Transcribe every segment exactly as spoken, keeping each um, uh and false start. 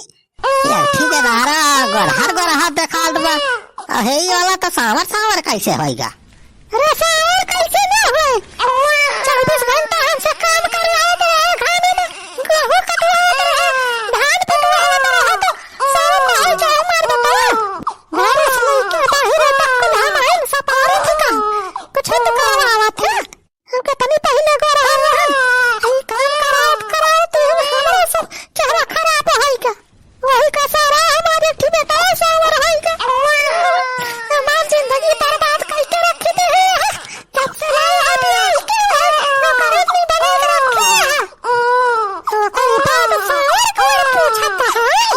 ये ठीक है दारा, गोरहर गोरहर देखात बा। अब हे ई वाला तो सांवर सांवर कैसे होइगा? अरे सांवर कैसे ना होए? चउबीस घंटा हमसे काम करवावत रहे, घामे में गेहूं कटवावत रहे, धान पिटवावत रहे, तो सांवर मार जाए, मार देता। घर से लेके बाहर तक कुल हम आइन सपारे थे काम। कुछ तो काम आवत है। हम कितनी पहले को रहे हैं। ई काम करावत करावत ही हम हमारे सब चेहरा खराब होइगा। वही का सारा हमारे ठीक बेटा सावर होइगा। हमार जिंदगी बर्बाद करके रख दे है। जब से लाए हैं अभी आज के है, नौकर आदमी बना के रखे हैं। तो कोई बात सावर को पूछता है।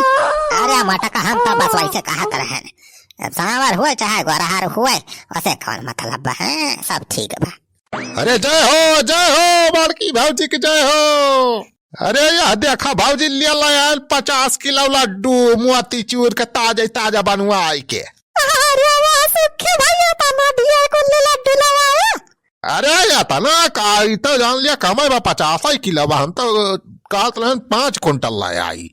अरे मटका, हम तो बस वैसे कहत रहे। सांवर हुए चाहे गोरहर हुए, ओसे कौन मतलब बा, हैं? सब ठीक बा। अरे जय हो, जय हो, बड़की भौजी की जय हो। अरे यह देखा भौजी, लिया लाया पचास किलो लड्डू मोतीचूर के, ताजे ताजा बनवाई के। अरे वाह सुखे भैया, तना दिया कुल लड्डू लवाया। अरे या तना का, ई तो जान लिया कम है बा, पचास ही किलो बा। हम तो कहत रहन पाँच कुंटल लाया आई।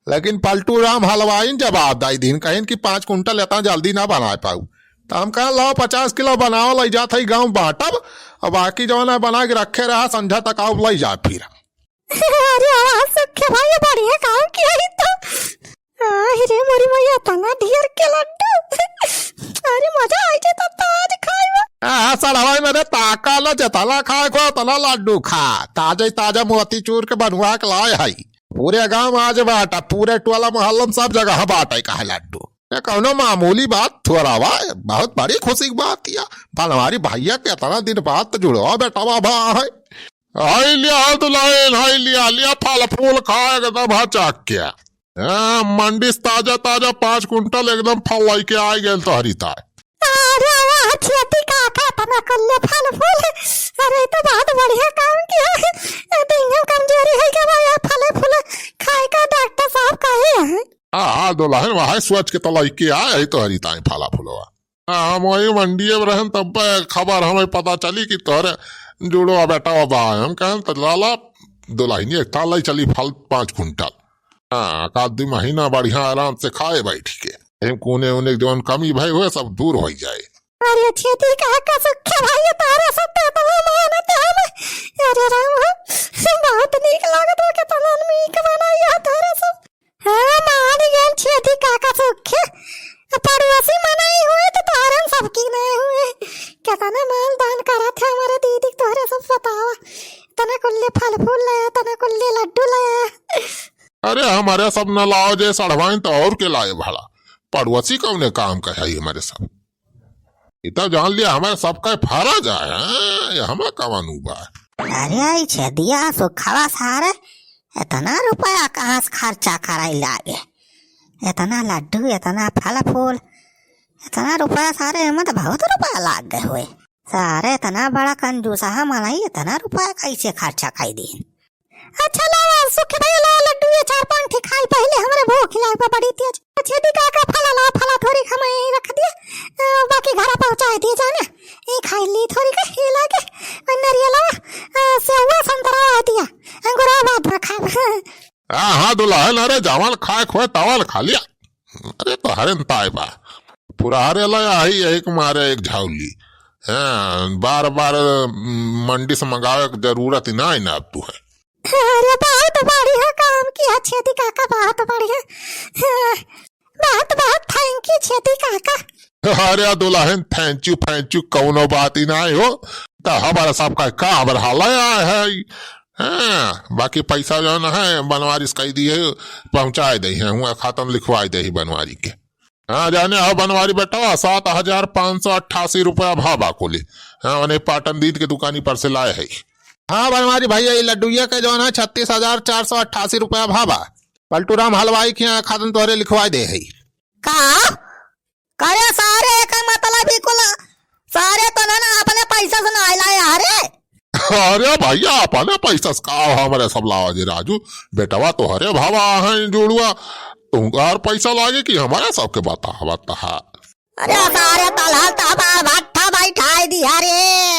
लेकिन पलटू राम हलवाइन जवाब दाई दीन, कहिन कि पाँच कुंटल इतना जल्दी ना बनाए पाऊ। तो हम कहा, "लाओ, पचास किलो बनाओ, लई जात है गाँव बाँटब, और बाकी जौन है बना के रखे रहा, संझा तक आओ, लई जा फिर।" अरे वाह, सुखे भाई, बढ़िया काम किया ही तो। अरे मोरी मैया, तना ढेर के लड्डू। अरे मजा आई जे तब तो आज खाइबा। आ, सड़वाई में रे ताका लो, जेतना खाए को, उतना लड्डू खा। ताजे ताजा मोतीचूर के बनवा के लाए हई। पूरे गांव आज बाटा, पूरे टोला मोहल्ला में सब जगह बाटे कहे लड्डू। ये कौनो मामूली बात थोड़ा बा, बहुत बड़ी खुशी की बात या। बनवारी भैया के इतना दिन बाद तो जुड़वा बेटवा भा है। हाय लिया दुल्हन, हाय लिया, लिया फल फूल खा एकदम हचाक के। हाँ, मंडी से ताजा ताजा पाँच कुंटल एकदम फल लइके आइ गइल तोहरी ताई। अरे वाह, छेदी काका, तना कुल्ले फल फूल। अरे, तो बहुत बढ़िया काम किया। ए, देहिया कमजोरी है के भाई, फले फूले खाए का डॉक्टर साहब कहे हैं। हाँ, हाँ, दुल्हन, वह सोच के तो लइके आए है तोहरी ताई फला फुलवा। हाँ, हम वही मंडिये में रहन, तब खबर हमें पता चली कि तोहरे जुड़वा बेटवा बा। हम कहन, "तो लाला, दुल्हनिया एक थाल लई चली फल पाँच कुंटल। हाँ, एक आध दुइ महीना बढ़िया आराम से खाए बैठ के। एम कोने उने जौन कमी भई होए, सब दूर होइ जाए।" अरे छेदी काका, सुखे भाई, तोहरे सब तो इतना मेहनत है ना। अरे राम, बहुत नीक लागत बा, कितना नीक बनाई है तोहरे सब। हाँ, मान गए छेदी काका सुखे। पड़ोसी मनई हुए तो तोहरन सबकी नहीं हुए। कितना माल दान करत है हमारे दीदी, तोहरे सब बतावा। तना कुल्ले फल फूल लाया, तना कुल्ले लड्डू लाया। अरे, हमारे सब न लाओ जे सड़वाइन तो और के लाए भला। पड़ोसी कौने काम का है हमारे सब? इतना जान लिया, हमारे सबका फरा जाए, हाँ? ये हमारा कवन उबा है? अरे, ई छेदिया सुखवा सारे, इतना रुपया कहाँ से खर्चा कराई लागे? इतना लड्डू, इतना फल फूल, इतना रुपया सारे, एमे तो बहुत रुपया लाग गए हुए। सारे इतना बड़ा कंजूसहा मनई, इतना रुपया कैसे खर्चा कर दी? अच्छा, लावा, सुखे भैया, लावा लड्डू, ये चार पाँच ठे खाई, पहिले हमरे भूख लाग बा बड़ी तेज। अच्छा, छेदी काका, फला लावा, फला थोड़ी हम यहीं रख दिया, अ, बाकी घरा पहुँचाए दिए जाने। ये खाई ली थोड़ी का, ये लागे, अ, नरियलवा, अ, सेवा संतरा आ दिया, अंगूरा बाद में खाए। हाँ, हाँ, दुल्हन, अरे, जवन खाए खोए, तवन खा लिया। अरे, तोहरे न ताए बा। पुरारे ला आई, यही के मारे एक झौली। हाँ, बार बार, उम, मंडी से मंगावे के जरूरत ही ना है ना अब तू है। अरे, बहुत बढ़िया काम किया छेदी काका, बहुत बढ़िया। हाँ, बहुत बहुत thank you छेदी काका। अरे दुल्हन, thank you, thank you, कौनो बात ही ना हो। तो हमारा सबका काम रहा आए है। हाँ, बाकी पैसा जौन है, बनवारी से कह दिए, पहुँचाए दे हैं, हुआ खाता में लिखवाए दे ही बनवारी के। हाँ, जाने हो बनवारी बेटवा, सात हजार पाँच सौ अट्ठासी रुपया भा बा कुली। हाँ, उन्हें पाटन दीद के दुकानी पर से लाए है। हाँ, बनवारी भैया, ये लड्डुइया के जौन है, छत्तीस हजार चार सौ अट्ठासी रुपया भा बा। पलटू राम हलवाई के यहाँ खातन तोहरे लिखवाए दे है। का? करे सारे, एकर मतलब ही कुल सारे तो ना, ना अपने पैसा से ना आइला यारे। अरे भैया, अपने पैसा से का हमरे सब लावा जे राजू, बेटवा तोहरे भावा है जुड़ुआ, तुमकार पैसा लागे कि हमारा सबके बता, बता। अरे सारे तलहल तो हमार भट्ठा बैठाई दिया रे।